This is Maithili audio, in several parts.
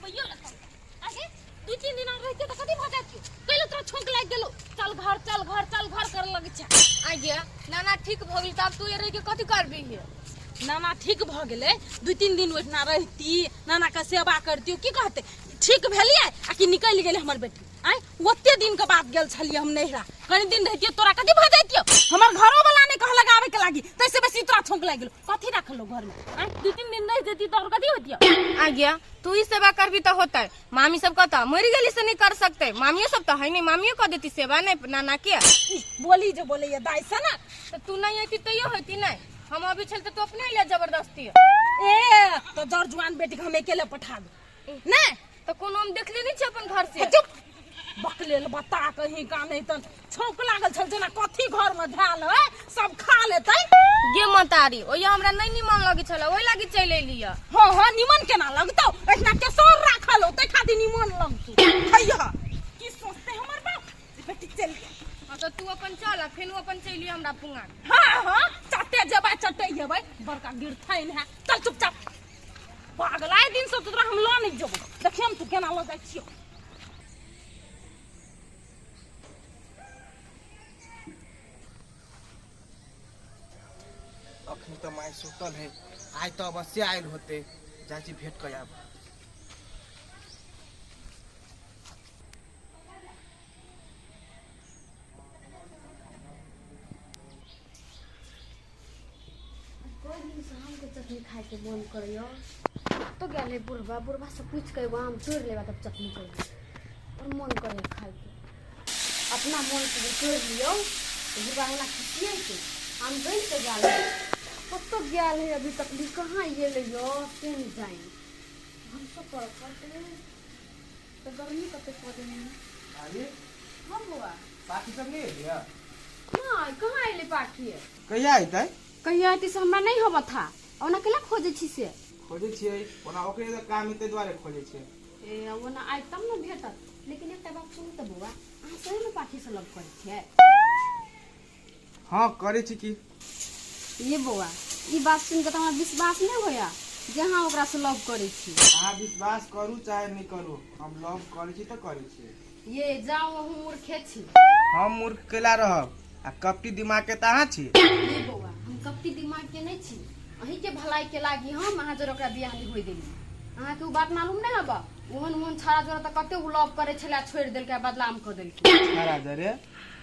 आबैयो ले आगे दू तीन दिन और रहिते तऽ कथी भऽ जाइत कैले तोरा छौंक लागि गेलो चल घर चल घर चल घर करे लगै छै। आ गया नाना ठीक भऽ गेल तऽ आब तू रहि के कथी करबी हे? नाना ठीक भऽ गेलै, दू तीन दिन ओहिठिना रहिती, नानाके सेवा करती। की कहतै, ठीक भेलियै आ कि निकलि गेलै हमर बेटी? आँय, ओते दिन के बाद गेल छलियै हम नैहरा, कनि दिन रहितियै तोरा कथी भऽ जैतियौ? हमर घरो वाला नहि कहलक आबै के लागी, तैसे बेसी तोरा छौंक लागि गेलो। कथी राखलो घर में? आँय, दू तीन दिन रहि जैती तऽ और कथी होतियौ? आ गया तू ही सेवा करबी तऽ होतै। मामी सब कहता मरि गेली से नहीं कर सकते, मामियो सब तऽ है नहीं, मामियो कह देती सेवा नहीं नाना के। ई, बोली जे बोलैया दाइ से ना। तऽ तू नहीं अयती तैयो होती नहीं, हम अभी छल तऽ तू अपने ले जबरदस्ती। ए तो जर जुआन बेटी के हम अकेले पठा दू नहीं? तऽ कोनो हम देखले नहीं छी अपन घर से। चुप बकलेल बता, कहीं का नहीं तन छौंक लागल छल जेना कथी घर में धैल है सब खा लेतै। गे मतारी, ओया हमरा नहीं निमन लगे छल, ओहि लागी चलि एलियै। हाँ हाँ, निमन केना लगतौ? एहिना केसौर राखल होतै खाली निमन लगतौ। खैह की सोचते हमर बाप जे बेटी चलि गेल। हाँ तऽ तू अपन चल आ फेन अपन चलि हमरा पुंगा। हाँ हाँ, चटे जेबै चटे जेबै, बड़का गिरथैन है। चल चुपचाप पागल, आइ दिन से तोरा हम लऽ नहीं जेबो, देखियौ हम तू केना लऽ जाइ छियौ। अखन तऽ माय सुतल है, आइ तऽ अवश्य आयल होते, जाइ छी भेंट कर आब। कोई दिन से आमके चटनी खाइके मोन करैया। तो गेल है बुढ़बा, बुढ़बा से पूछि के एगो आम तोड़ि लेबा तब चटनी करबै। और मोन करे खाइके, अपना मोन से जे तोड़ि लियौ तऽ बुढ़बा हमरा खिसियेतै। आम गलि के गेल है, कतऽ गेल है, अभी तक भी कहाँ गेलै यौ से नहि जानि। भानसो करऽ पड़तै तऽ गर्मी कते कऽ देने है। भाभी। हाँ बौआ। पाखी सब नहि एलियै? नहि, कहाँ एलै पाखी। कहिया एतै? कहिया एतै से हमरा नहि होबऽ था, ओना केला खोजै छी से? खोजै छियै, ओना ओकरे तऽ काम हेतै दुआरे खोजै छियै। ए ओना आइ तब ने भेटत। लेकिन एकटा बात सुनू तऽ बौआ, अहाँ सहीमे पाखीसँ लव करै छियै? हँ, करै छी की। ये बौआ, ई बात सुनि कऽ तऽ हमरा विश्वास नहि होइया जे अहाँ ओकरासँ लव करै छी। अहाँ विश्वास करू चाहे नहि करू, हम लव करै छी तऽ करै छी। ये जाउ, अहूँ मूर्खे छी। हम मूर्ख कैला रहब? आ कपटी दिमाग के तऽ अहाँ छी। ये बौआ, हम कपटी दिमाग के नहि छी। अहीं के भलाई के लागी हम अहाँ जरे ओकरा बियाह नहि होय देली। अहाँके ओ बात मालूम नहि हब? ओहन ओहन छाड़ा जोड़ा तऽ कते ओ लव करै छलै, छोड़ि देलकै आ बदनाम कऽ देलकै। छाड़ा जरे?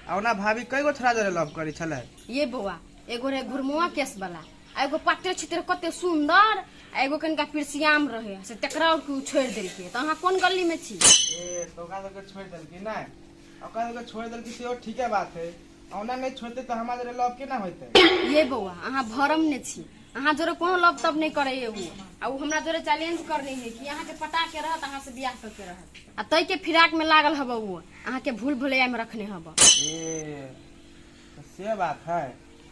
आ ओना भाभी कई गो छाड़ा जरे लव करै छलै? ये बौआ, एगो रहे घुरमुआ केस वाला आ एगो पातर छितर कते सुंदर आ एगो कनिका पिरसियाम रहे, से तकरा और के उ छोड़ि देलकै। तऽ अहाँ कोन गली में छी? ए तऽ ओकरा सबके छोड़ि देलकै नहि? ओकरा सबके छोड़ि देलकै सेहो ठीके बात है, ओना नहि छोड़तै तऽ हमरा जरे लव केना होइतै? ये बौआ, अहाँ भरम ने छी। अहाँ जोरे कोनो लव तब नहि करे उ, आ उ हमरा जोरे चैलेंज करने है कि अहाँ के पटा के रहत, अहाँ से बियाह कर के रहत, आ तै के फिराक में लागल हब उ, अहाँ के भूल भुलैया में रखने हब। ए तऽ से बात है।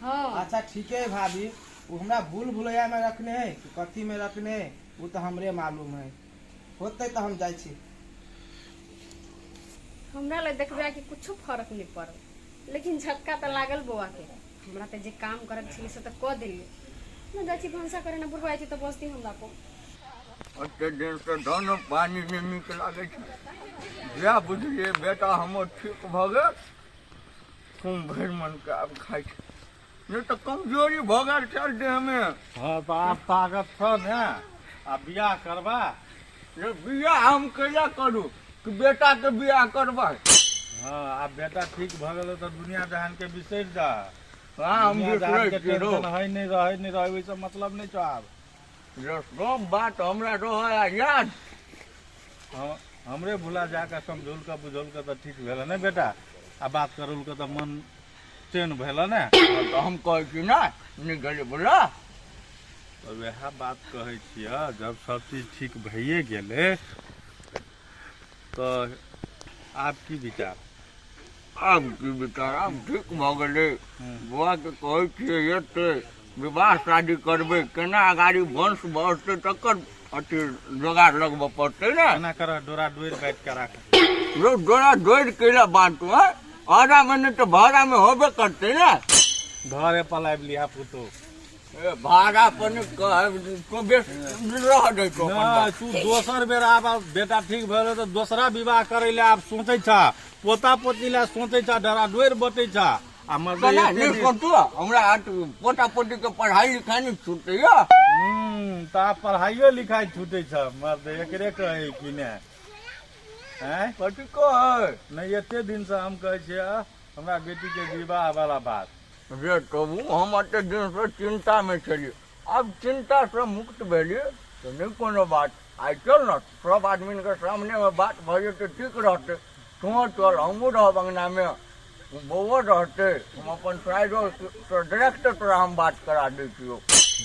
हाँ। अच्छा ठीके है भाभी, वो हमरा भूल भुलैया में रखने है कि कथी में रखने है वो तऽ हमरे मालूम है। होतै तऽ हम जाइ छी। हमरा लग देखबै कि कुछो फर्क नहीं पड़ल, लेकिन झटका तऽ लागल बौआ के। हमरा तऽ जे काम करक छलै से तऽ कऽ देलियै न। जाइ छी भनसा करे ने, बुढ़बा जाइ छी तऽ बजती हमरा को। ओते दिनसँ धन पानि नहि नीक लागै छै। जएह बुझलियै बेटा हमर ठीक भऽ गेल, खूब भरि मनके आब खाइ छै, नहि तऽ कमजोरी भऽ गेल छल देहमे। हँ तऽ आब ताकत छह ने, आ बियाह करबा? रे बियाह हम कैला करू कि बेटाके बियाह करबै? हँ, आब बेटा ठीक भऽ गेलै तऽ दुनिया जहानके बिसरि जा। हँ, हम दुनिया बिसरै जहानके छियै रौ। टेंशन है नहि रहै, नहि रहै, ओहिसँ मतलब नहि छौ आब। रे सब बात हमरा रहै याद। हँ, हमरे भुला जाकऽ समझौल कऽ बुझौल कऽ तऽ ठीक भेल ने बेटा, आ बात करौल कऽ तऽ मन चैन भेल ने। तऽ हम कहै छी ने नहि गेलै बोला। तऽ वएह बात कहै छियह, जब सब चीज ठीक भइए गेलै तऽ आब की विचार? आब की विचार, आब ठीक भऽ गेलै। बौआके कहै छियै एतै विवाह शादी करबै, केना अगाड़ी वंश बढ़तै तकर अथी जोगाड़ लगबऽ पड़तै ने। एना कर, डोरा डोरि बाँटि कऽ राख। रौ डोरा डोरि कैला बाँटू? हँ, आधामे नहि तऽ भाड़ामे होबे करतै ने। घरे पलाबि लिहा पुतोह। ए, भाड़ा पर नहि कहब तो बेस रह दै छौ अपन नहि बात। तू दोसर बेर आब बेटा ठीक भेल तऽ दोसरा विवाह करै लए आब सोचै छा पोता पोती लए सोचै छा डरा डोरि बटै छा आ मर्दे केना एते नहि दिन- सोचू हमरा हाथ पोता पोती के पढ़ाई लिखाई नहि छूटैया। तऽ आब पढ़ाइयो लिखाइ छूटै छ मर्दे, एकरे कहै कि ने? आँय? कथी कहै? नहि, एते दिनसँ हम कहै छियै हमरा बेटीके विवाह वाला बात। रे कहू, हम एते दिनसँ चिन्तामे छलियै, आब चिन्तासँ मुक्त भेलियै तऽ नहि कोनो बात। आइ चल ने, सब आदमीके सामनेमे बात भऽ जेतै, ठीक रहतै। तोँ चल, हमहूँ रहब अङ्गनामे, बौओ रहतै, हम अपन साइडोसँ डायरेक्ट तोरा हम बात करा दै छियौ।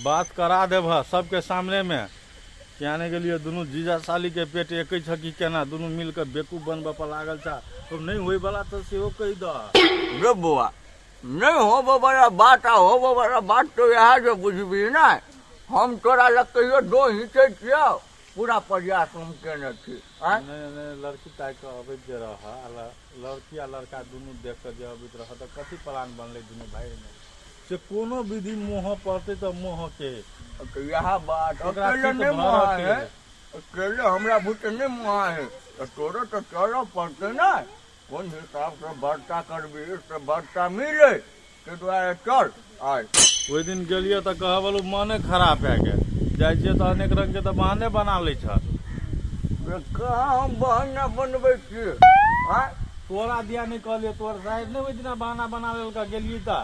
बात करा देबह सबके सामनेमे। किया नहि गेलियै? दुनू जीजा सालीके पेट एकै छ कि केना दुनू मिल कऽ बेकूफ बनबऽ पर लागल छ? तो नहि होइवला तऽ सेहो कहि दह। रे बौआ, नहि होबऽ वाला बात आ होबऽ वाला बात तो इएह जे बुझबही ने, हम तोरा लग कहियो दो हिचै छियौ, पूरा प्रयास हम केने छी। आँय? नहि नहि, लड़की ताकि कऽ अबैत जे रह, आ लड़की आ लड़का दुनू देख कऽ जे अबैत रह, तऽ कथी प्लान बनलै दुनू भाइमे से? कोनो विधि मोह पड़तै तऽ मोहके तऽ इएह बात। ओकरा अकेले चित्त नहि मोहा भरके। है, अकेले हमरा बुते नहि मोहा है, तऽ तोरो तऽ चलऽ पड़तै ने। कोन हिसाबसँ बर्ता करबही से बर्ता मिलै, ताहि दुआरे चल आइ। ओहि दिन गेलियै तऽ कहऽ बलू मने खराब भए गेल। जाइ छियै तऽ अनेक रंगके तऽ बहाने बना लै छह। रे, कहाँ हम बहाना बनबै छी? आँय? तोरा दिया नहि कहलियै, तोहर साहेब नहि ओहि दिना बहाना बना लेलका गेलियै तऽ।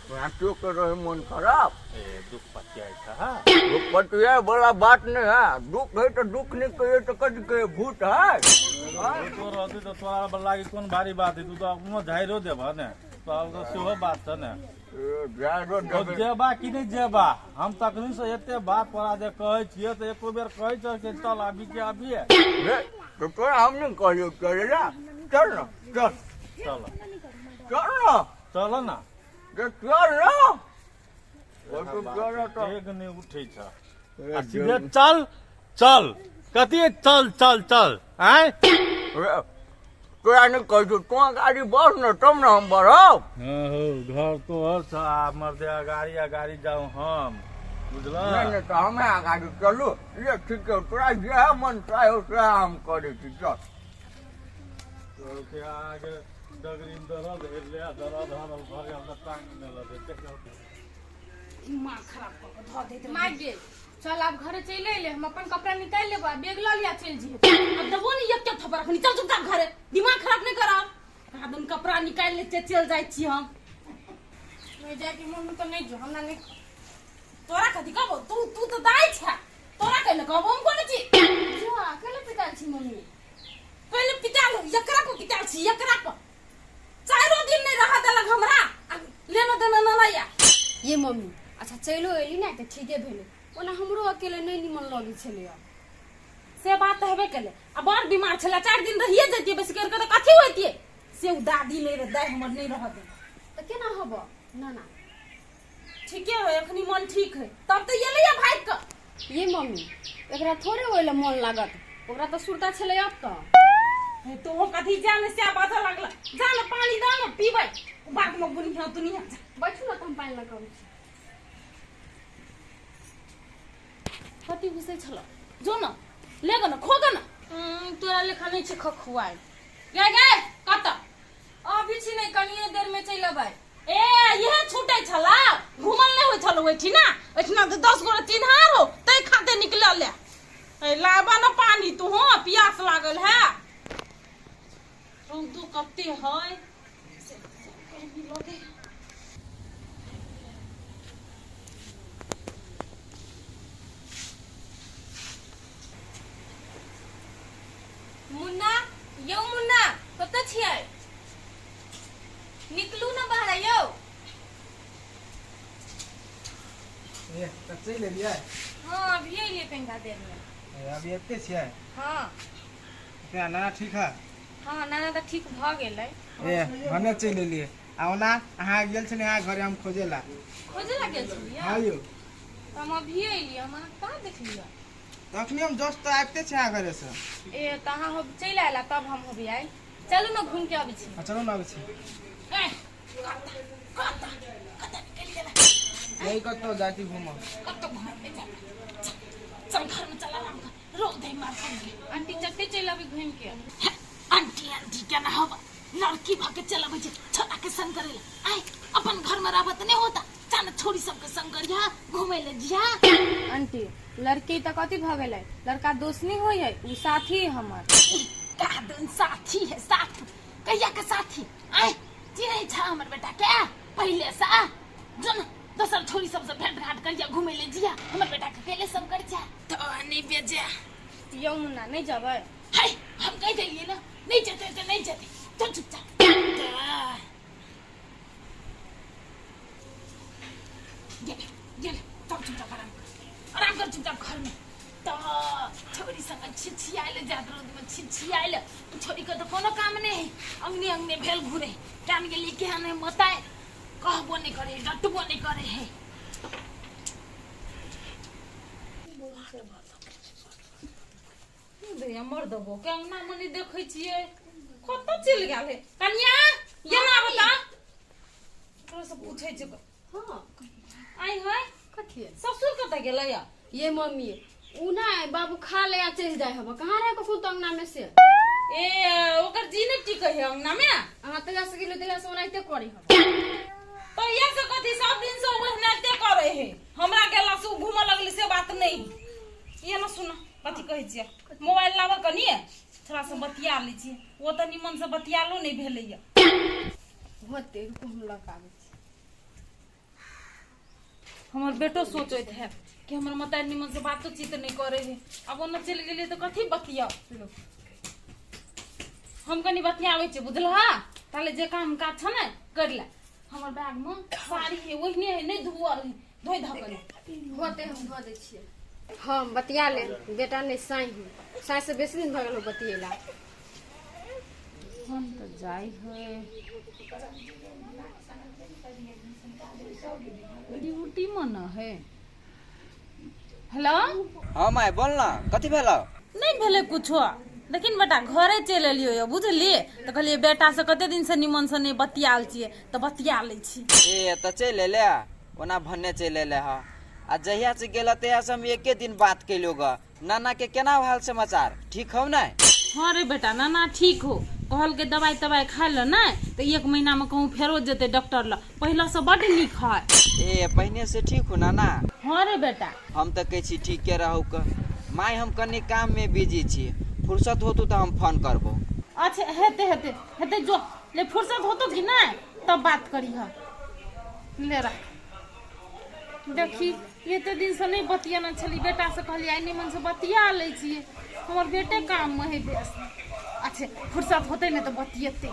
साँचोके रहै मन खराब। ए, दुख पतियाइ छ? हँ, दुख पतियाइ वाला बात नहि है। दुख है तऽ दुख नहि कहियो तऽ कथी कहियो, भूत है? भूतो रहतै तऽ तोरा पर लागी कोन भारी बात है? तू तऽ अपनो झाड़ियो देबह ने, तब तऽ सेहो बात छ ने। ए, झाड़ियो ओ देबै। जेबा कि नहि जेबा? हम तखनी से एते बात तोरा जे कहै छियै तऽ एको बेर कहै छ कि चल अभी के अभी? रे, तऽ तोरा हम नहि कहलियौ चलै ला? चल ने, चल। चल। चल ने। चल ने। रे, चल ने। ओ तो चल तऽ डेग नहि उठै छ आ सीधे चल चल, कथी चल चल चल? आँय? रे, तोरा नहि कहै छौ, तोँ गाड़ी बढ़ ने तब ने हम बढ़ब। हँ हौ, घर तोहर छ आ मर्दे अगाड़ी अगाड़ी जाउ हम, बुझल? नहि नहि, तऽ हमे अगाड़ी चलू। ये ठीक है, तोरा जएह मन चाहे सएह हम करै छी, चल। तोहर अहाँके डगरीमे दरद हेरले आ दरद हरल भऽ गेल तऽ टांग नहि लगै। दिमाग खराब कऽ कऽ धऽ दैत रहै। मारि गेल। चल आब घरे चलि अयले, हम अपन कपड़ा निकालि लेबो आ बैग लऽ लिया, चलि जइहे। अब देबो ने एक थप्पड़ अखनी। चल चुपचाप घरे, दिमाग खराब नहि करब। आदम कपड़ा निकालि ले, चलि जाइ छी हम। नहि जायके मन तऽ नहि जो, हमरा नहि। तोरा कथी कहबो? तू तू तऽ दाइ छै, तोरा कहले कहबो हम कोनो चीज? जो, अकेले पिटायल छी मम्मी? पहिले पिटायल, एकरा पर पिटायल छी, एकरा पर। चारो दिन नहि रह देलक हमरा आ लेना देना नहि लैया। ये मम्मी, अच्छा चलो एली ने तऽ ठीके भेलै, ओना हमरो अकेले नहि निमन लगै छलैया। से बात तऽ हेबे केलै, आ बड़ बीमार छलै, 4 दिन रहिए जैतियै बेसी करि कऽ तऽ कथी होइतियै? से ओ दादी नहि रह, दाइ हमर नहि रह देलक। तऽ केना हब नाना? ठीके है, अखनी मन ठीक है तब तऽ एलैया भागि कऽ। ये मम्मी, एकरा थोड़े ओहि लए मन लागत, ओकरा तऽ सुरता छलै अब तऽ। हे, तो वो कथी जाने से बाजऽ लागल। जा ने, पानी दऽ ने, पीबै, बादमे बुनिहा दुनिया जा। बैठू ने तऽ हम पानि लऽ कऽ अबै छी। कथी घुसै छल? जो न, ले ग न, खो ग न। तोरा लेखा नहि छै खखुआइ। गे गे, कतऽ अभी छी? नहि, कनिए देर में चलि अबै। ए, इहे छूटै छला, घुमल नहि होइ छल ओहिठिना। ओहिठिना तऽ 10 गोरे चिन्हार हो, तै खाते निकलल ए। ए, लाबा न पानी तू, हो पियास लागल है। रौदो कते है से गर्मी लगे। मुन्ना यौ, मुन्ना, कतऽ छियै? निकलू ने बाहर यौ। ए, तऽ चलि एलियै? हाँ, अभी अयलियै कनिका देर में। ए, अभी एते छियै? हाँ। तें नाना ठीक है? हाँ, नाना तऽ ठीक भऽ गेलै। ए, भने चलि एलियै। आ ओना अहाँ गेल छलियै अहाँ घरे हम खोजे ला। खोजे ला गेल छलियै? हाँ यौ। तऽ हम अभी अयलियै, हम अहाँके कहाँ देखलियै? तखनी हम जस्ट तऽ आबिते छै अहाँ घरे से। ए, तऽ अहाँ हो चलि आयला तब हम होबी आयल। चलू ने, घूम के अबै छी। हाँ, चलू ने, आबै छी। ए, कतऽ कतऽ कतऽ निकलि गेलै? नहीं कतौ जाइ छी घूमऽ। कतौ घूमे नहीं जाबे। चल, चल घर में चल, आराम कर, रौद है मार पड़ गेल। आंटी चट्टे चलि अबै घुमि के। हे, आंटी आंटी केना हवा लड़की भके चलबै छै छोरा के संग करे ला। आय अपन घर में रहबा त नहीं होता, चान छोरी सबके संग करिया घूमे ले जिया। आंटी लड़की तऽ कथी भऽ गेलै, लड़का दोस्त नहि होइ है, ओ साथी है हमर। कादन साथी है, साथी कहिया के साथी? आय चिन्है छ हमर बेटा के पहिले से? जो न दोसर छोरी सबसे भेंट घाट करिया घूमे ले जिया, हमर बेटा के कैले सब कर जा तो नहीं बेजे। यौ मुन्ना नहि जेबै? हाय हम कह देलिए ना नहीं जेते तो नहीं जेते, चल चुपचाप। गेले गेले, चल चुपचाप आराम कर, आराम कर चुपचाप घर में। तो छोरी संग छिछियाइल जात रौद में छिछियाइल, छोरी के तो कोनो काम नहीं है, अंगने अंगने भेल घूरे कान गेली केहन है बताए, कहबो नहीं करे डटबो नहीं करे है। भैया मर देबो के अंगना में नहीं देखै छियै, कतऽ चलि गेल है कन्या? ये ना बता तोरा से पूछै छियै। हाँ। आई है कथी? ससुर कतऽ गेलै या? ये मम्मी उ ना बाबू खा ले आ चलि जाय हब, कहाँ रहे कखन तो अंगना में से। ए ओकर जी नहीं टिकै है अंगना में। अहाँ तहिया से गेलियै तहिया से ओनाहिते करै हब। तहिया से कथी, सब दिन से ओनाहिते करै है, हमरा गेला से उ घूमऽ लगली से बात नहीं। ये ना सुन कथी कहै छियै, मोबाइल लाबऽ कनी थोड़ा सा बतिया लै छियै, ओ तऽ निमन से बतियालो नहीं भेलैया। होते रुकू हम लऽ कऽ आबै छी। हमर बेटो सोचैत है कि हमर माता निमन से बातचीत नहीं करे है, अब ओना चलि गेलियै तऽ कथी बतियाउ? हम कनी बतियाबै छियै बुझलह, ताले जे काम काज छ ने कर ले। हमर बैग में साड़ी है ओहने है नहीं धोअल है, धोइ धऽ कनी। होते हम धो दै छियै। हम बतिया ले बेटा नहीं साई हूँ, साई से बेसी दिन भऽ गेल बतियेला। हम तऽ जाइ है ड्यूटी में न है। हेलो। हाँ my बोल ना, कथी भेल? नहीं भेलै कुछो, लेकिन बेटा घरे चलि एलियो यऽ बुझलियै, तऽ कहलियै बेटा से कते दिन से निमन से नहीं बतियाल छियै तऽ बतिया लै छी। ए तऽ चलि एले, ओना भन्ने चलि एले ह, आ जहिया से गेल तहिया से हम एके दिन बात कैलो ग। नाना के केना हाल समाचार, ठीक हौ ने? हाँ रे बेटा नाना ठीक हो, कहल के दवाई तवाई खाइ ल ने तऽ एक महीना में कहूँ फेरो जेतै डॉक्टर ल, पहले से बड नीक है। ए पहिने से ठीक हो नाना? हाँ रे बेटा। हम तऽ कहै छी ठीके रहू क। माय हम कनी काम में बिजी छी, फुर्सत होतू तऽ हम फोन करबो। अच्छा हेते हेते हेते जो ले, फुर्सत होतो कि नहीं तब बात करी। हा ले रख। देखी एते दिन से नहीं बतियाना छली बेटा से, कहलियै आइ निमन से बतिया लै छियै, हमर बेटे काम में है व्यस्त। अच्छा फुर्सत होतै ने तऽ बतियेतै।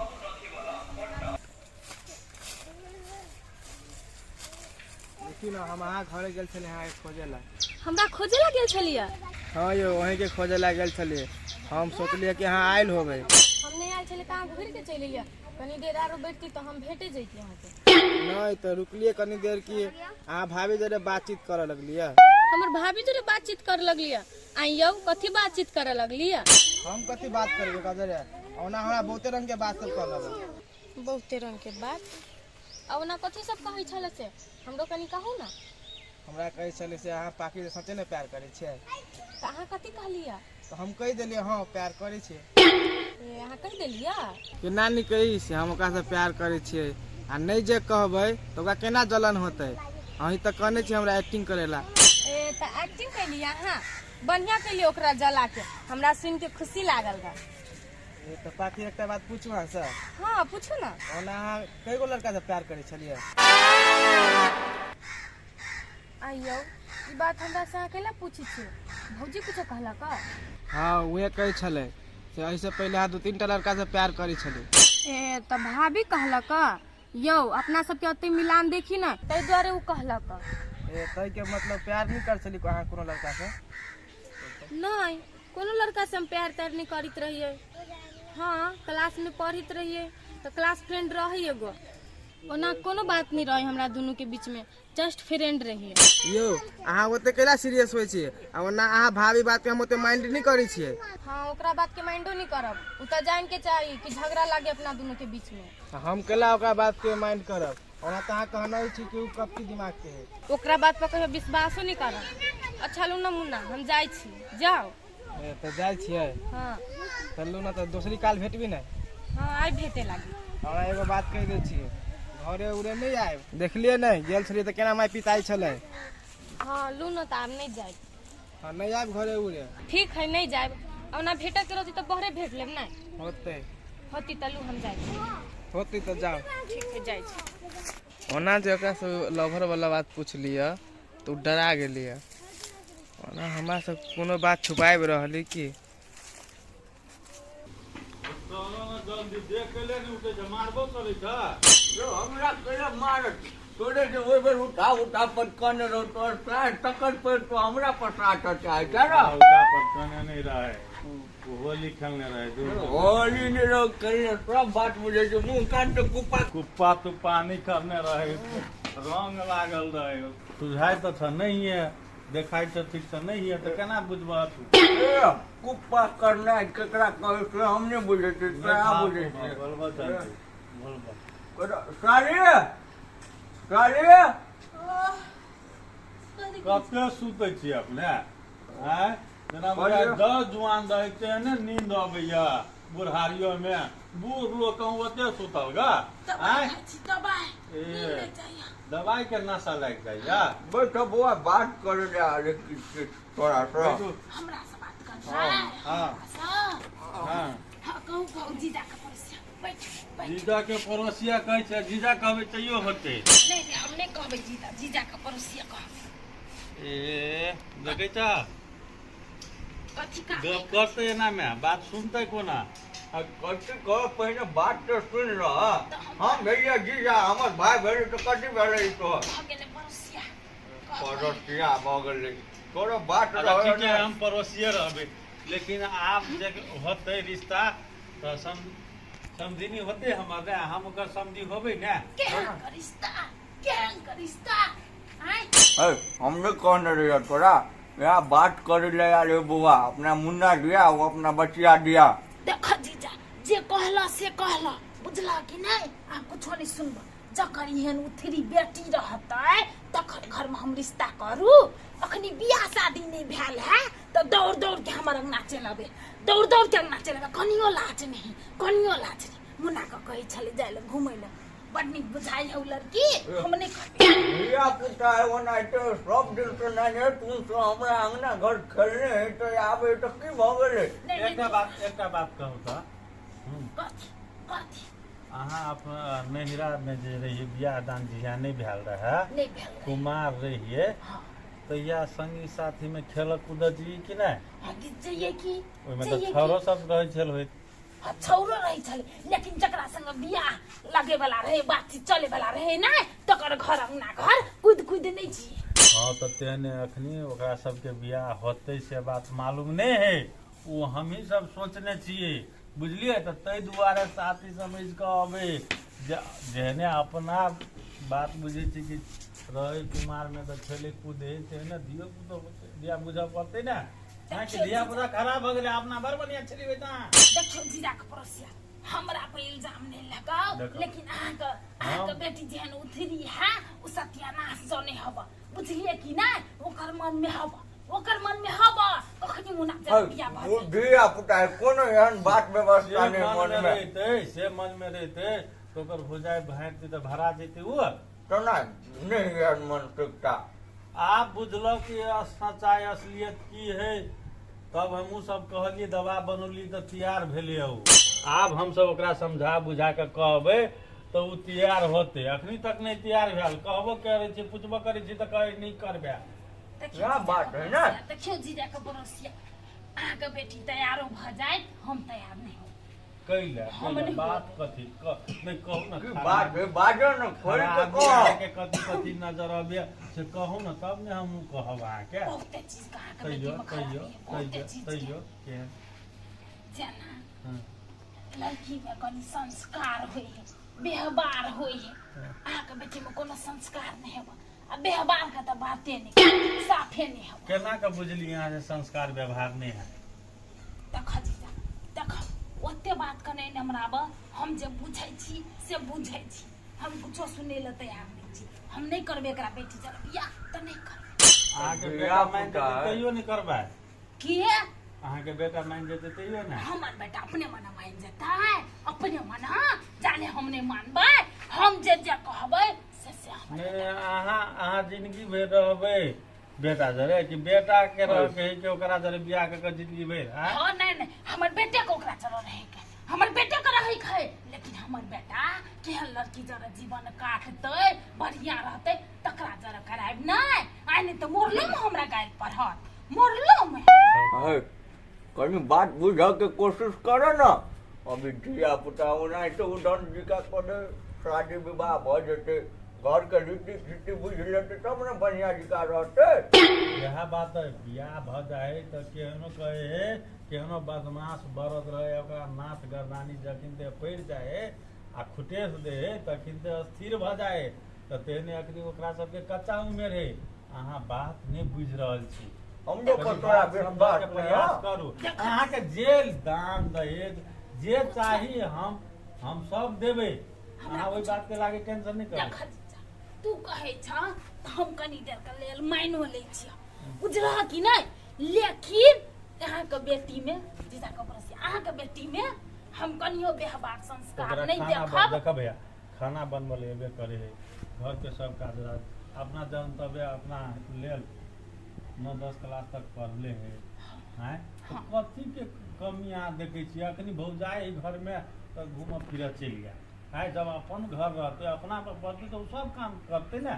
देखी ना हम अहाँ घरे गेल छलियै अहाँके खोजे ला। हमरा खोजे ला गेल छलियै? हाँ यौ वहीं के खोजे ला गेल छलियै, हम सोचलियै कि अहाँ आयल होबै। हम नहि आयल छलियै तऽ अहाँ घुरि के चलि एलियै, कनी देर आरो बैठती तऽ हम भेटे जैती अहाँके। नहीं तऽ रुकलियै कनी देर कि अहाँ भाभी जोरे बातचीत करऽ लगलियै। हमर भाभी जोरे बातचीत करऽ लगलियै? आइ यौ कथी बातचीत करऽ लगलियै? हम कथी बात करबै ओकरा जोरे, ओना हमरा बहुते रंग के बात सब कहलक। बहुते रंग के बात? आ ओना कथी सब कहै छलै से हमरो कनी कहू ना। हमरा कहै छलै से अहाँ पाखी से सचे ने प्यार करै छियै? तऽ अहाँ कथी कहलियै? तऽ हम कहि देलियै हाँ प्यार करै छियै। ए अहाँ कहि देलियै? केना नहि कही से हम ओकरासँ प्यार करै छियै, आ नहि जे कहबै तऽ ओकरा केना जलन होतै? अहीं तऽ कहने छियै हमरा एक्टिंग करै ला। ए तऽ एक्टिंग कैलियै अहाँ, बढ़िया कैलियै ओकरा जला के, हमरा सुनि के खुशी लागल रह। ए तऽ पाखी एकटा बात पूछू अहाँसँ? हाँ पूछू ना। ओना अहाँ कय गो लड़कासँ प्यार करै छलियै? आइयौ ई बात हमरा से अहाँ कैला पूछै छियै? भौजी कुछो कहलक? हाँ उहे कहै छलै से एहिसँ पहिले अहाँ 2-3 टा लड़कासँ प्यार करै छलियै। ए तऽ भाभी कहलक? यौ अपना सबके ओते मिलान देखी ने ताहि दुआरे ओ कहलक। ए ताहिके मतलब प्यार नहि करै छलियै अहाँ कोनो लड़कासँ? नहि कोनो लड़का से हम प्यार त्यार नहीं करैत रहियै। हाँ क्लास में पढ़ैत रहियै तऽ क्लास फ्रेंड रहै एगो, ओना कोनो बात नहीं रहे हमरा दुनू के बीच में, जस्ट फ्रेंड रहियै। यौ अहाँ ओते कैला सीरियस होइ छियै? आ ओना अहाँ भाभी बात के हम ओते माइंड नहि करै छियै। हाँ ओकरा बात के माइंडो नहीं करब, उ तऽ जान के चाही कि झगड़ा लागे अपना दुनू के बीच में। हम कैला ओकरा बात के माइंड करब? ओना तऽ अहाँ कहने छी कि ओ कपटी दिमाग के है। ओकरा बात पर कहियो विश्वासो नहि करब। अच्छा लू ना मुन्ना, हम जाइ छी, जाउ। ए, तऽ जाइ छियै? हाँ। चलू ने तऽ दोसरी काल भेटबी ने? हाँ, आइ भेटे लागी। हमरा एगो बात कहि दै छियै, घरे उरे नहि आयब। देखलियै नहि, गेल छलियै तऽ केना माय पिताइ छलै। हाँ लू न, तऽ आब नहि जायब। हाँ, नहि आयब घरे उरे। ठीक है, नहि जायब। ओना भेटऽ के रहतै तऽ बहरे भेट लेब नहि? होतै। होती तऽ लू, हम जाइ छी। होतै तऽ जाउ। ठीक है, जाइ छी। ओना जे ओकरासँ लभर वाला बात पुछलियै तऽ ओ डरा गेलियै। ओना हमरा सब कोनो बात छुपाबि रहली की? चलो ने जल्दी, देख के ले ने उठै छै, मारबो करै छै। यौ, हमरा केना मारत? तोरे जे ओहि बेर उठा उठा पटकने रहो तोहर प्राण, तकर पर तो हमरा पसाटऽ चाहै छै ने। उठा पटकने नहि रहै, ओ होली खेलने रहै दूर। होली नहि रहो खेलने, सब बात बुझै छै, मुँह कान तऽ कुप्पा कुप्पा तुप्पा नहि करने रहै, रंग लागल रहै। सुझाइ तऽ छ नहिये, देखाइ तऽ ठीक से नहिये, तऽ केना बुझबह तू? ए, कुप्पा करनाइ केकरा कहै से हम नहि बुझै छियै, तोरा बुझै छियै। बोलबह जल्दी, बोलबह। सारी सारी। कते सुतै छी अपने? आँय, जेना बुझाइ 10 जुआन रहै तेहने नींद अबैया बुढ़ारियो मे। बूढ़ लोक कहूँ ओते सुतल गा? दबाइ आँय, खाइ छी, दबाइ। ए। नींद नहि जाइया। दवाई के नशा लागि जाइया। बैठ बौआ, बात करे ले आले किछु तोरा सँ। बैठू। हमरा से बात करबै? हाँ। हमरा से? हाँ। हाँ, कहू कहू जीजा के पड़ोसिया, बैठ बैठ। जीजा के पड़ोसिया कहै छै, जीजा कहबै तैयो होतै। नहि नहि, हम नहि कहबै जीजा, जीजा के पड़ोसिया कहबै। ए, देखै छ? कथी का? गप करतै एना मे, बात सुनतै कोना? आ कथी कह, पहिने बात तऽ सुनि लह। हम भेलियै जीजा, हमर भाय भेलै तऽ कथी भेलै ई तोहर? भऽ गेलै पड़ोसिया, कह, कह। पड़ोसिया भऽ गेलै तोरो बात। अच्छा रहै ठीक है, ने। हम पड़ोसिए रहबै, लेकिन आब जे होतै रिश्ता तऽ समधिनी होतै हमर ने, हम ओकर समधि होबै ने? केहन के रिश्ता, केहन के रिश्ता, आँय? है, हम नहि कहने रहियै तोरा, इएह बात करे ले आयल है बौआ, अपना मुन्ना दिया, ओ अपना बचिया दिया। देख जीजा, जे कहला से कहला, बुझला कि नहि? आब कुछो नहि सुनब। जकर एहन उथरी बेटी रहतै तकर घरमे हम रिश्ता करू? अखनी बियाह शादी नहि भेल है तऽ दौड़ दौड़ के हमर अंगना चलि अबै, दौड़ दौड़ के अंगना चलि अबै। कनियो लाज नहि, कनियो लाज नहि। मुन्ना के कहै छलै जाइ लए घुमै लए, बड़ नीक बुझाइ है उ लड़की, हम नहि कहबै। धिया पुता है ओनाहिते सब दिन से नानी तू से हमरा अंगना घर खेलने है तऽ आबै तऽ की भऽ गेलै? नहि नहि। एकटा बात, एकटा बात कहू तऽ। कथी कथी? अहाँ अपन नैहरामे जे रहियै, बियाह दान जहिया नहि भेल रहए, नहि भेल रहै। कुमार रहियै, हाँ। तहिया संगी साथीमे खेलऽ कूदऽ जइयै कि नहि? हाँ, कि जइयै की। ओहिमे तऽ जइयै की? छौड़ो सब रहै छल होइत। हाँ, छौड़ो रहै छलै, लेकिन जकरा संग बियाह लगे वाला रहै, बातचीत चले वाला रहै ने, तकर घर अंगना घर कूद कूद नहि जियै। हँ, तऽ तेहने अखनी ओकरा सबके बियाह होतै से बात मालूम नहि है, ओ हमही सब सोचने छियै, बुझलियै? तऽ ताहि दुआरे साथी समझि कऽ अबै जे जेहने अपना बात बुझै छी कि रहै कुमारमे तऽ खेलै कूदै, तेहने धियो पुतो धिया बुझऽ पड़तै ने। अहाँके देखियौ धिया जीजा। पुता खराब भऽ गेलै, अपना बड़ बढ़िआँ छलियै ओहिठाम। देखियौ जीजा के पड़ोसिया, हमरा पर इल्जाम नहि लगाओ। देखो। लेकिन अहाँके अहाँके बेटी जेहन उथरी है, ओ सत्यानाश जने हब, बुझलियै कि नहि? ओकर मन मे हब, ओकर मन मे हब, कखनी मुना जब बियाह भऽ ओ जाय। धिया पुता है, कोनो एहन बात से व्यवस्था नहि मनमे मनमे रहितै, से मनमे रहितै तऽ ओकर भुजाइ भाँटतै तऽ भरा जेतै ओ। केना नहि एहन मानसिकता? आब बुझलक कि सच्चाइ असलियत की है, तब हमहूँ सब कहलियै, दवा बनौली तऽ तैयार भेलै ओ। आब हमसब ओकरा समझा बुझा कऽ कहबै तऽ ओ तैयार होतै। अखनी तक नहि तैयार भेल। कहबो करै छी, पुछबो करै छी तऽ कहै नहि करबै। देखियौ इएह जीजा बात के है ने। पड़ोसिया, देखियौ जीजा के पड़ोसिया, अहाँके बेटी तैयारो भऽ जायत, हम तैयार नहि होब। कैले? हम कैले? नहि बात कथी नहि कहू ने। की बात है, बाजो ने खोलि कऽ खराबी कह। अहाँके कथी कथी नजर अबैया से कहू ने, तब ने हमहूँ कहब अहाँके। बहुते चीज के अहाँके बेटी तैयो मे खराबी तैयो है, बहुते तैयो चीज के। तैयो केहन? जेना हँ। लड़की में कनि संस्कार होइ है, व्यवहार होइ है। अहाँके बेटी में कोनो संस्कार नहि हेब आ व्यवहार के तऽ बाते नहि, साफे नहि हेब। केना कऽ बुझली अहाँ जे संस्कार व्यवहार नहि है? देख जीजा, देख, ओते बात के नहि नमराब। हम जे बुझै छी से बुझै छी। हम कुछो सुनै लए तैयार नहि छी। हम नहि करबै एकरा बेटी जरा बियाह तऽ नहि करबै। अहाँके बेटा मानि जेतै तैयो नहि करबै? किए? अहाँके बेटा मानि जेतै तैयो ने? हमर बेटा अपने मना मानि जेतै, अपने मना जाने हम नहि मानबै। हम जे जे कहबै से से हमर नहि। अहाँ अहाँ जिंदगी भरि रहबै बेटा जरे कि बेटा के रह के कि ओकरा जरे बियाह कऽ के जिंदगी भरि? आँय? हाँ, नहीं नहीं, हमर बेटे के ओकरा चलो रहे के, हमर बेटे के रहे के है, लेकिन हमर बेटा केहन लड़की जरा जीवन काटतै बढ़िया रहतै तकरा जरा करायब नहीं। आइ नहीं तऽ मोरलो में हमरा गालि पढ़त, मोरलो में। है कनी बात बुझऽ के कोशिश कर न। अभी धिया पुता ओनाहिते उदन जिका करे शादी विवाह भऽ जेतै, घर के रीति रीति बुझि लेतै तब ने बढ़िया जिका रहतै। इएह बात है, बियाह भऽ जाइ तऽ केहनो कहै है, केहनो बदमाश बरद रहे ओकरा नाथ गर्दानी जखन ते पड़ि जाइ है आ खुटेस दे है तखन ते स्थिर भऽ जाइ। तऽ तेहने अखनी ओकरा सबके कच्चा उमेर है। अहाँ बात नहि बुझि रहल छी। हमरो कनी पर तोरा बात विश्वास समझके नहि प्रयास हौ? करू। अहाँके जेल दान दहेज जे चाही हम सब देबै। अहाँ ओहि बात के लागे टेंशन नहि करू। देख जीजा, तू कहै छ तऽ हम कनी देर के लेल मानियो लै छियै, बुझलह कि नहि? लेकिन अहाँके बेटी में जीजा के बरसिया, अहाँके बेटी में हम कनियो व्यवहार संस्कार ओकरा नहि खाना देखब। देख भैया, खाना बनबल एबे करे है, घर के सब काज राज अपना जनतव्य अपना लेल 9-10 क्लास तक पढ़ले है। आँय? तऽ कथी के कमी अहाँ देखै छियै? अखनी भौजाइ घर में तऽ घूमऽ फिरऽ चलि गेल। आँय, जब अपन घर रहतै अपना पर पड़तै तऽ ओ सब काम करतै ने।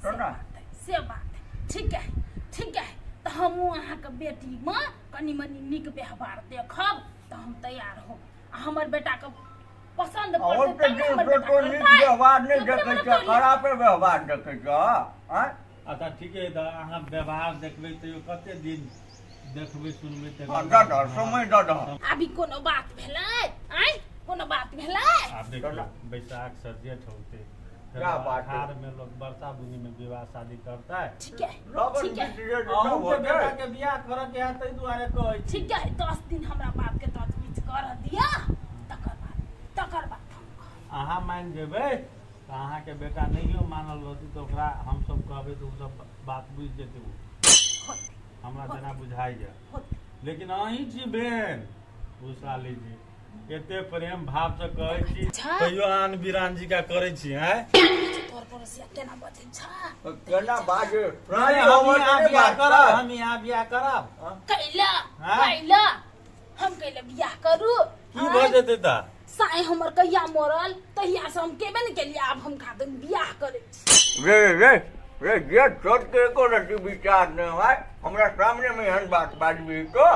से बात है, से बात है। ठीक है, ठीक है, तऽ हमहूँ अहाँके बेटी में कनी मनी नीक व्यवहार देखब तऽ हम तैयार होब। आ हमर बेटाके पसन्द और पड़तै तऽ तब ने दिन हमर से बेटा तो नीक करतै। व्यवहार नहि अपने देखै मने छ, तोड़ि खरापे व्यवहार देखै छ। आँय? अच्छा ठीके है, तऽ अहाँ व्यवहार देखबै तैयो कते दिन देखबै सुनबै तकर हाँ, बाद? दऽ दह समय, दऽ दह। अभी कोनो बात भेलै? आँय, कोनो बात भेलै? आब देखियौ, बैसाख से जेठ होते फेर क्या बात है? अखाड़ में लोग वर्षा बुनी में विवाह शादी करता है। ठीक है, लगन ठीक है। बीत जेतै तब अहूँके होतै। बेटा के बियाह करऽ के है ताहि दुआरे कहै छी। ठीक है, 10 दिन हमरा बाप के तजवीज कर दिया, तकर बाद, तकर बाद हम कहब। अहाँ मानि जेबै तऽ अहाँके बेटा नहियो मानल रहतै तऽ ओकरा हमसब कहबै तऽ ओ सब बात बुझि जेतै। ओ होतै, हमरा जेना बुझाइया। होतै। लेकिन अहीं छी बेन भूसाली जी, एते प्रेम भाव से कहै छी अच्छा। तैयो आन बिरान जी का करै छी। आँय? तोहर पड़ोसिया केना बजै छ? केना बाजे? नहीं, हम यहाँ बियाह करब, हम यहाँ बियाह करब। कैला? हाँ? कैला हम कैला बियाह करू? की भऽ जेतै तऽ? साँय हमर कहिया मरल तहिया से हम केबे ने केलियै, आब हम खातिर बियाह करै छी। रे रे रे, जे छोट के एको रति विचार नहि है, हमरा सामने में एहन बात बाजबी तो?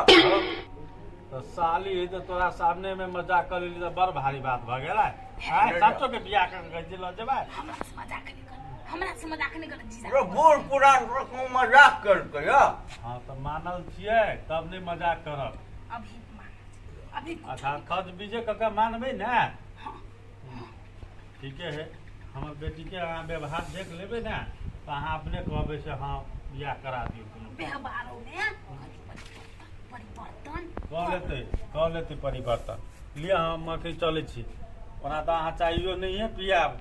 तऽ साली तऽ तोरा सामने में मजाक कर लेली तऽ बड़ भारी बात भऽ गेलै। आँय, सचो के बियाह कऽ के कहै छी लऽ जेबै? हमरा से मजाक नहि कर, हमरा से मजाक नहि कर जीजा। रे बूढ़ पुरान रकम मजाक करके या? हाँ तऽ मानल छियै तब नहि मजाक करब। अभी मान, अभी कुछ अच्छा खर्च बीजे कऽ के मानबै ने? ठीके है, हमर बेटीके अहाँ व्यवहार देख लेबै ने तऽ अहाँ अपने कहबै से हाँ बियाह करा दियौ। कोनो व्यवहारो में कनि परिवर्तन, परिवर्तन कऽ लेतै, कऽ लेतै परिवर्तन। लिअ, हम अखन चलै छी। ओना तऽ अहाँ चाहियो नहिए पियाब।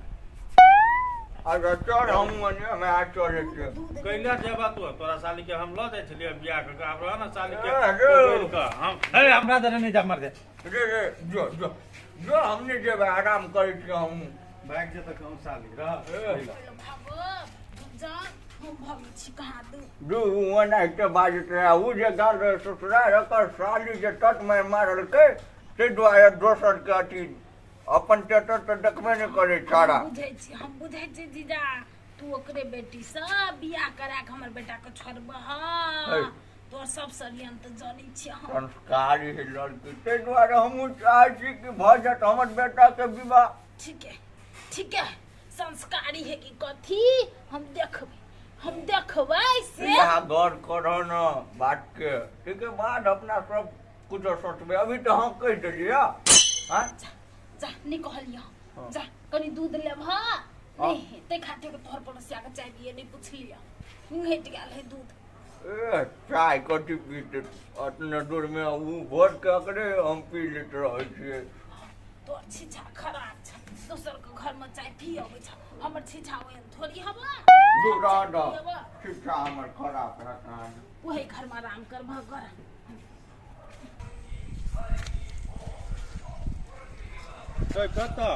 अच्छा चल, हम मने में आ चलै छियै। कैला जेबा तू? तोरा साली के हम लऽ जाइ छलियै बियाह कऽ के। आब रह ने साली के ए, रे। बोलि कऽ हम हे हमरा दने नहि जा मर दे। रे रे, जो जो जो, हम नहि जेबै, आराम करै छियै हम। भागि जेतै कहूँ साली, रह। भागो जा, हम भागै छी कहाँ दू। दू ओनाहिते बाजैत रहै। ओ जे गेल रहै ससुराल, एकर साली जे तट मारि मारलकै ताहि दुआरे दोसर के अथी अपन टेटर तऽ देखबे नहि करै छाड़ा। हम बुझै छी, हम बुझै छी जीजा, तू ओकरे बेटी से बियाह करा के हमर बेटा के छोड़बह। है। तोर सब षड्यंत्र जनै छियै हम। संस्कारी है लड़की, ताहि दुआरे हमहूँ चाहै छी कि भऽ जायत हमर बेटाके विवाह। ठीक है, ठीक है, संस्कारी है कि कथी हम देखबै, हम देखबै से। इएह गौर करह न बात के, ताहिके बाद अपना सब कुछ सोचबै। अभी तऽ हम कहि देलियै। आँय? जा जा, नहि कहलियै। हाँ। जा, कनि दूध लेबह? नहि, ताहि खातिर तोहर पड़ोसिया के चाय दिए नहि पुछलियै, घटि गेल है दूध। ए, चाय कथी पीते? अतने दूर में ओ भोर के अकरे हम पी लैत रहै छियै। तोर छिछा खराब छ। दोसर के घर में चाय पी अबै छ हमर छिछा ओहन थोड़ी हवा दूरा दऽ शिक्षा हमर खराब रहत। वही घर में आराम कर भगर। कतऽ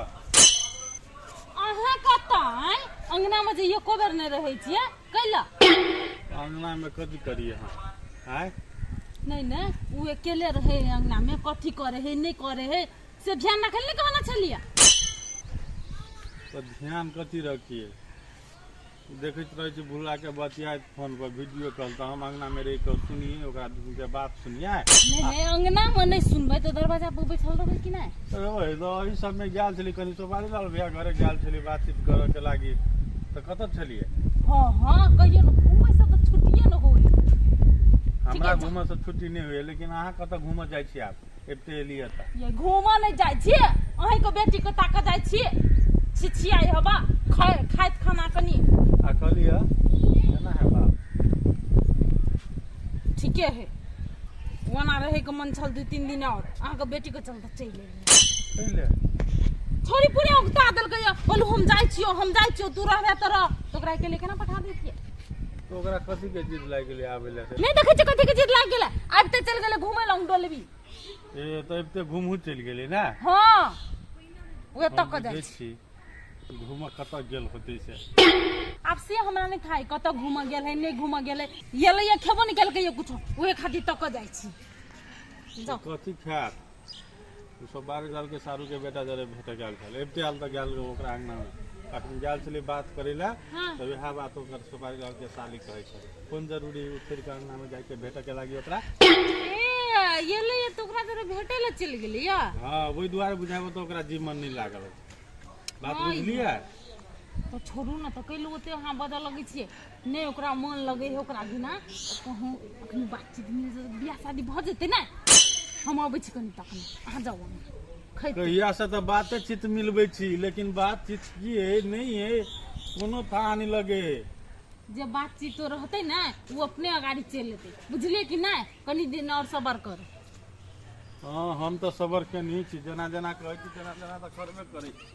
अहाँ कतऽ आँय अंगना में जे एको बेर नहि रहै छियै कैला अंगना में कथी करिए हम आँय? नहीं नहीं वो अकेले रहे है अंगना में कथी करे है नहीं करे है से ध्यान रखे नहीं कहना छलिए। तो ध्यान कथी रखिए देखैत रहै छी भुला के बतियाइत फोन पर वीडियो कॉल तऽ हम अंगना में रहि कऽ सुनिए ओकरा दुनू के बात सुनिए। नहीं नहीं अंगना में नहीं सुनबै तऽ दरवाजा पर बैठल रहबै कि नहीं? तऽ एहि सबमे गेल छली कनि सोपारी लाल भैया घरे गेल छली बातचीत करऽ के लागी तऽ कतऽ छलियै? हाँ हाँ कहियो न घूमै से तऽ छुट्टिए न होई। हमरा घूमऽ से छुट्टी नहि होइए लेकिन अहाँ कतऽ घूमऽ जाइ छी आब एते एलियै तऽ? ये घूमऽ नहि जाइ छी अहीं के बेटी के ताकऽ जाइ छी छिछियाइ हवा खाइत खाना कनि। आ कहलियै केना है बाप? ठीके है ओना रहे के मन छल 2-3 दिन और अहाँके बेटी के चलते चलि एलियै। छोरी पूरे उगता देलकै बोलू हम जाइ छियो हम जाइ छियो तू रहबे तऽ रह तऽ ओकरा अकेले केना पठा दैतियै? तो ओकरा कथी के जिद लागि गेलै आबै लए? नहि देखै छियै कथी के जिद लागि गेलै आबिते चलि गेलै घूमै लए डोलबी। ए तऽ अबिते घूमहू चलि गेलै ने? हाँ उहे तक जाइ छी घूमऽ कतऽ गेल होतै से आब से हमरा नहि थाह कतऽ घूमऽ गेल है नहि घूमऽ गेल है एलैया खेबो नहि केलकै कुछो उहे खातिर तक जाइ छी। जाउ कथी खायत? ओ सब 12 साल के सारू के बेटा जरे भेट गेल छल अबिते आयल तऽ गेल ओकरा अंगना में अखन गेल छलै बात करै लए तऽ वएह बात ओकर सुपारी लाल के साली कहै छलै कोन जरूरी उछरि के अंगना में जाके भेटऽ के लागी ओकरा? ए एलैया तऽ ओकरा जरे भेटै लए चलि गेलैया। हाँ ओहि दुआरे बुझाबो तऽ ओकरा जी मन नहि लागल बात बुझलियै? तऽ छोड़ू ने तऽ कैलू ओते अहाँ बजऽ लगै छियै नहि ओकरा मन लगै है ओकरा बिना कहूँ अखन बातचीत मिल बियाह शादी भऽ जेतै ने हम अबै छी कनि तखन अहाँ जाउ कहिया से तऽ बातचीत मिलबै छी लेकिन बातचीत की है नहीं है कोनो थाह नहीं लगे। जे बातचीत रहतै ने ओ अपने अगाड़ी चलि एतै बुझलियै कि नहि? कनि दिन और सबर करू। हाँ हम तऽ सबर केनही छी जेना जेना कहै छी तेना तेना तऽ करबे करै छी।